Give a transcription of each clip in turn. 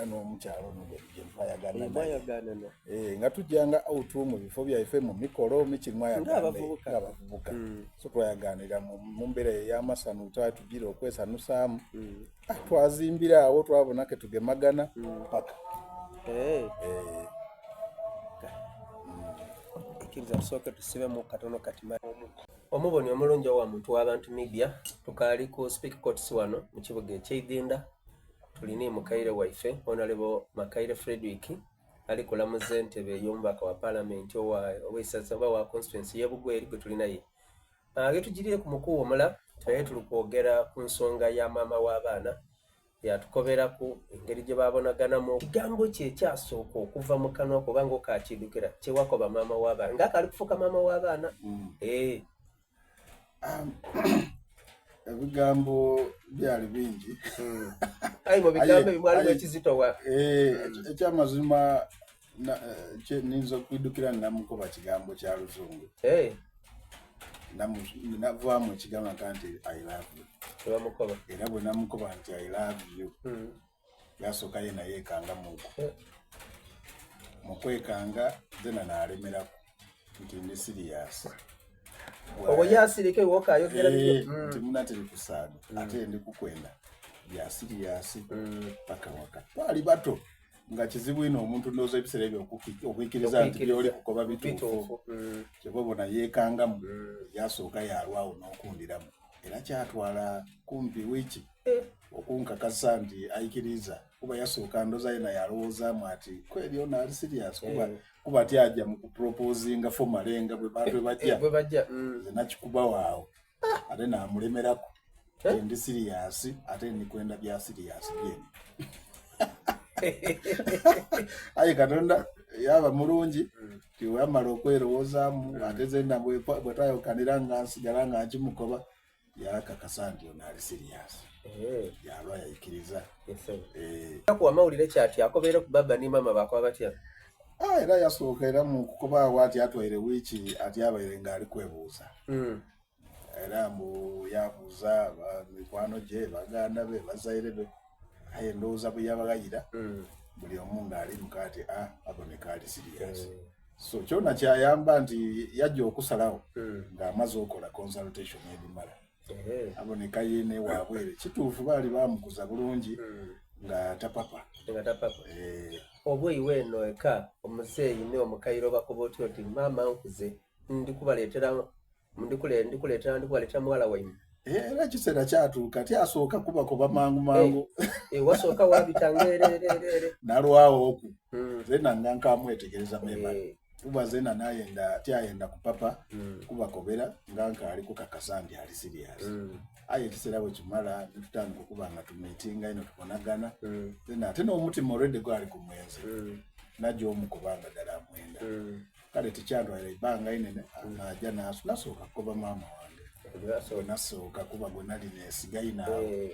Era n'omukyala ono gwe twayagaanana eh, nga tujjanga out mu bifo byaife mu mikolo miki mwayagaana abavubuka mm. so twayagaanira mu mbeera ey'amasanu twali tugira okwesanusaamu mm. ah, twazimbira awo twabona ke tugemagana mm. paka eh. Eh. Ikkiriza tusooke tusibemu katono kati omuboni omulungi owa muntu w'abantu media tukaali ku speak courts wano mu kibuga ekyeidinda Tuli ni mukaire waife Honourable Makaire Fredrick ali kulamuza entebe ey'omubaka wa palamenti ow'eisaza oba wa constituency y'e Bugweri gwe tuli naye. Ah, ghetugiriire ku mukuwumula twaire tuli kwogera ku nsonga ya maama w'abaana yatukoberaku engeri gye baabonaganamu. Kigambo ki ekyasooka okuva mu kanwa ko oba nga okaakiidhukira kye wakoba maama w'abaana nga akaali kufuuka maama w'abaana? Mm. Eh. Um, ebigambo byali bingi hmm. aye mu bigambo ebyo mwalimu ekizitowa eh, hmm. ekyamazima eh, ninza okwidukira namukuba kigambo kya luzungu eh. navaamu ekigambo nka nti i love you era bwe namukuba nti i love you hmm. yasooka ye naye ekanga muku mukwekanga zena nalemeraku nti ndi siriyasi obo yasirika iwe okayogera eh, mm. nti muna tiri kusaaga mm. ate ndi kukwenda bya siriyasi mm. paka waka twali bato nga kizibu ino omuntu ndowooza ebiseera ebyo okwikiriza nti byoli kukoba bituufu kyova obona yeekangamu yasooka yalwawo n'okundiramu era kyatwala kumpi wiiki eh. okunkakasa nti aikiriza kuba yasooka ndoza yena yalowoozaamu ati kweri ono ali serious kuba eh. kuba tyaja mu kuproposinga formally nga bwe bantu bajja eh, bwe bajja mm. nze nakikuba waawo ah. ate namulemerako eh? ndi serious ate ndikwenda bya serious byene aye katonda yaba mulungi mm. tiwamala okwerowoozaamu mm. ate zena bwetwayokanira nga nsigala nga nkimukoba yakakasa nti ono ali serious eh. yalwa yayikiriza eh. kuwa mawulire kyati akobeere ku baba ni mama bakoba batya ah, era yasooka era mu kukobaawo ati atwaire wiiki ati abaire ng'ali kwebuuza hmm. era mbu yabuuza mikwano gye baganda be bazaire be aye ndowooza bwe yabaghayira hmm. buli omu ng'ali muka ati a ah, aboneka ali serious hmm. so kyona kyayamba nti yajja okusalawo hmm. ng'amaze okola consultation ebimala aboneka yeene wabwere kituufu baali bamukuza bulungi hmm. nga tapapa nga tapapa eh. oba iwe eno eka omuzeeyi ne omukaire obakoba otya oti maama nkuze ndikubaleetera ndikuleetera ndikubaleetera muwala waimwe eh, era ekiseera kyatuuka tyasooka kubakoba mangu mangu eh, eh, wasooka wabitanga ererere nalwawo oku hmm. zena nga nkamwetegereza mema kuba zena nayenda tyayenda kupapa hmm. kubakobera nga nkaali kukakasa nti ali serious hmm. aye ekiseera bwe kimala netutandika okuba nga tumitinga ino tubonagana zena ate n'omutima olwedde gwali ku mwenzi najja omu kubanga ddala amwenda kale tikyantwalira ebbanga inene naja nasooka kukoba maama wange nasooka kuba gwe nali nesiga inaawo eh,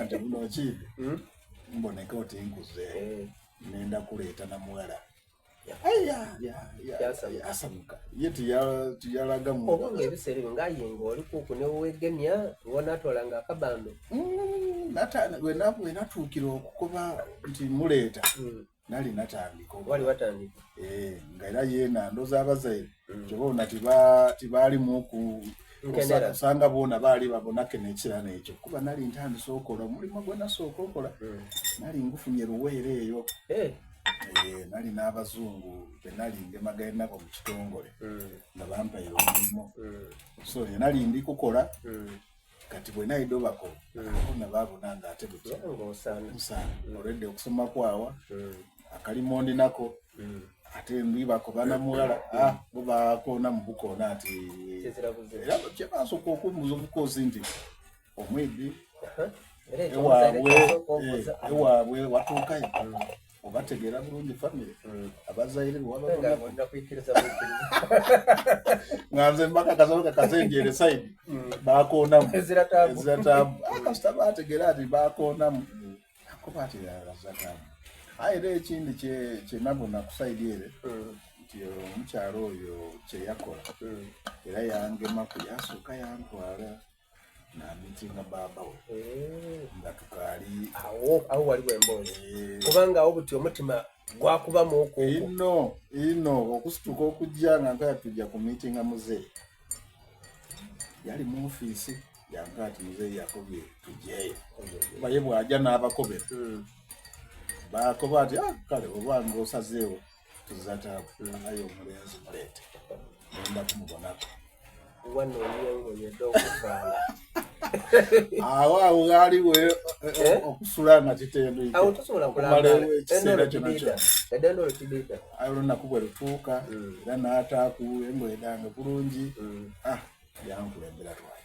nti buno okiide hmm? mboneke oti nkuze eh. nenda kuleeta na muwala yasamuka ye tiyalagamu oba nga ebiseera ebyo ngaaye nga oli kuku newegemya wonatwalanga akabando hmm, wenatuukira okukoba nti muleeta hmm. nali natandika wali watandika eh nga era yena ndoza abazaire mm. kyoba ona tiba tibali muku osanga bona baali babona kene ekira nekyo kuba nali ntandise okola omulimu gwe nasooka okola mm. nali ngufunye luweere eyo eh. Eh, nali n'abazungu benali ngemagaye nabo mu kitongole mm. nga bampaire omulimu mm. so nali ndi kukola mm. kati bwe naidobako hmm. ona babona nga ate butya nsaana hmm. olwedde okusoma kwawa hmm. akalimo ndinako ate ndibako banamuwala ah, bo bakoona mu bukoona ati era kyebasooka okumbuuza obukoozi nti omwiddi ewaabwe eh, ewaabwe watuukayo obategeera bulungi famire mm. abazaire nga nze mbakakazakakaza enjere saidi mm. bakoonamu ezira taabu ah, kasita bategeera nti bakoonamu mm. akuba ati azataabu aye era ekindi kyenabona ku saidi ere nti omukyalo oyo kyeyakola era yangemaku yasooka yantwala. Namitinga baaba we Eh. nga tukaali. Awo awo waliwo emboozi. Eh, Kubanga awo buti omutima gwakubamu okwo. Ino ino okusituka okujja nga nkoya tujja ku mitinga muzeeyi yali mu ofiisi yanka ati muzeeyi yakobye tujeeyo kuba ye bw'ajja n'abakobera bakoba ati "Ah, kale oba nga osazeewo tuzataabu aye omulenzi muleete ngenda kumubonako." Wano engoye ed'okuvaala. Awo awo ghaliwo Eh? okusula nga kitendwike Awo tosobola okumala kulambala. ekiseera Endolo kyona tibiida. kyona. Edendolo tibiida. Aye olunaku bwe lutuuka era n'ataaku engoye dhange bulungi, ah, yankulembera twaya.